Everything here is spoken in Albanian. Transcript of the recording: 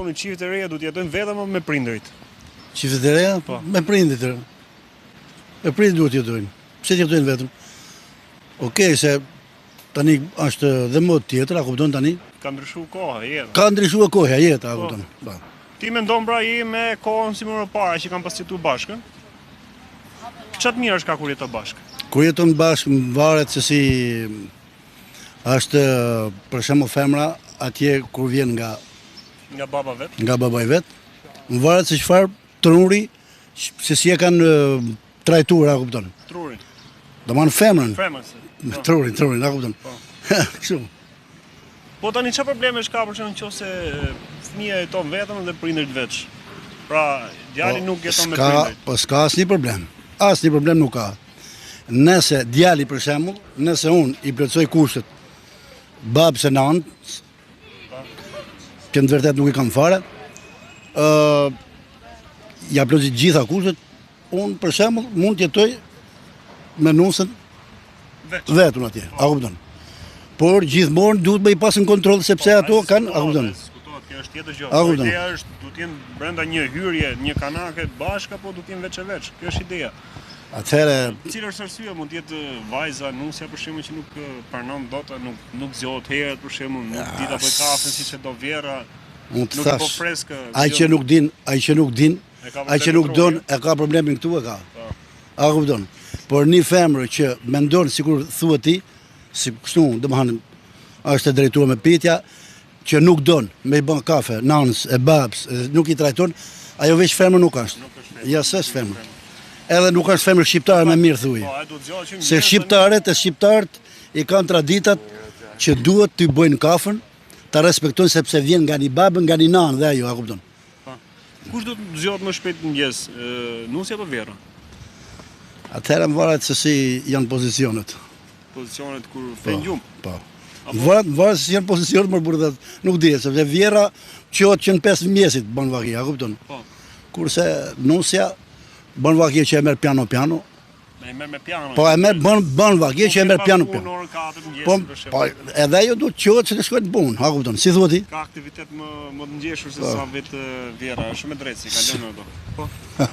mendoni çiftet e reja duhet të jetojnë vetëm apo me prindërit? Çiftet e reja? Po. Me prindërit. Me prindërit duhet të jetojnë. Pse të jetojnë vetëm? Okej, se tani është dhe modë tjetër, a kupton tani? Ka ndryshuar koha, jeta. Ka ndryshuar koha, jeta, a Po. kupton? Po. Ti mendon pra je me kohën si më parë që kanë pas jetuar bashkë? Çfarë të mirë është ka kur jeton bashkë? Kur jeton bashkë, varet se si është për shembull femra atje kur vjen nga Nga baba vet? Nga baba i vet. Varet se çfarë truri, se si e kanë trajtuar, a kupton? Trurin. Domethënë femrën. Femrën. Se. Po. Trurin, trurin, a kupton? Po. Kështu. Po tani çfarë problemesh ka për shembull nëse fëmija jeton vetëm dhe prindërit veç? Pra, djali po, nuk jeton me prindërit. Po s'ka asnjë problem. Asnjë problem nuk ka. Nëse djali për shembull, nëse unë i plotësoj kushtet babës e nanës, që në të vërtetë nuk i kam fare, ë ja plotësoj të gjitha kushtet, unë për shembull mund të jetoj me nusën vetëm atje, a kupton? Por gjithmonë duhet me i pas në kontroll sepse po, ato kanë, a kupton? Diskutohet, kjo është tjetër gjë. A kupton? Ideja është do të jenë brenda një hyrje, një kanake bashkë apo do të jenë veç e veç. Kjo është ideja. Atëherë, cila është arsyeja? Mund të jetë vajza, nusja për shembull që nuk pranon dot, nuk nuk zgjohet herët për shembull, nuk di ta bëjë kafen siç e do vjehrra. Unë të Nuk e po thash, freskë. ai që nuk din, ai që nuk din, ai që nuk don, e ka problemin këtu e ka. Po. A kupton? Por një femër që mendon sikur thua ti, si kështu, domethënë është e drejtuar me pyetja që nuk don me i bën kafe nanës e babës, e nuk i trajton, ajo veç femër nuk është. Ja s'është femër. Edhe nuk është femër shqiptare me mirë thuaj. Po, ajo duhet zgjohet që Se shqiptarët e shqiptarët i kanë traditat që duhet t'i bëjnë kafen, ta respektojnë sepse vjen nga një babë, nga një nanë dhe ajo, a kupton? Po. Kush do të zgjohet më shpejt në mëngjes, nusja apo vjehrra? Atëherë më varet se si janë pozicionet. Pozicionet kur flen gjumë. Po. Më varet, më varet se si janë pozicionet më burrë, nuk dihet, sepse vjehrra çohet që në 5 mëngjesit bën vaki, a kupton? Po. Kurse nusja bën vaki që e merr piano piano. Me e merr me piano. Po e merr bën bën vaki që e merr piano piano. Në orën 4 mëngjesit Po, për po shembull. edhe ajo duhet çohet që të shkojë në punë, a kupton? Si thua ti? Ka aktivitet më më të ngjeshur se Po. sa vetë vjehrra, është shumë e drejtë si ka lënë ato. Po.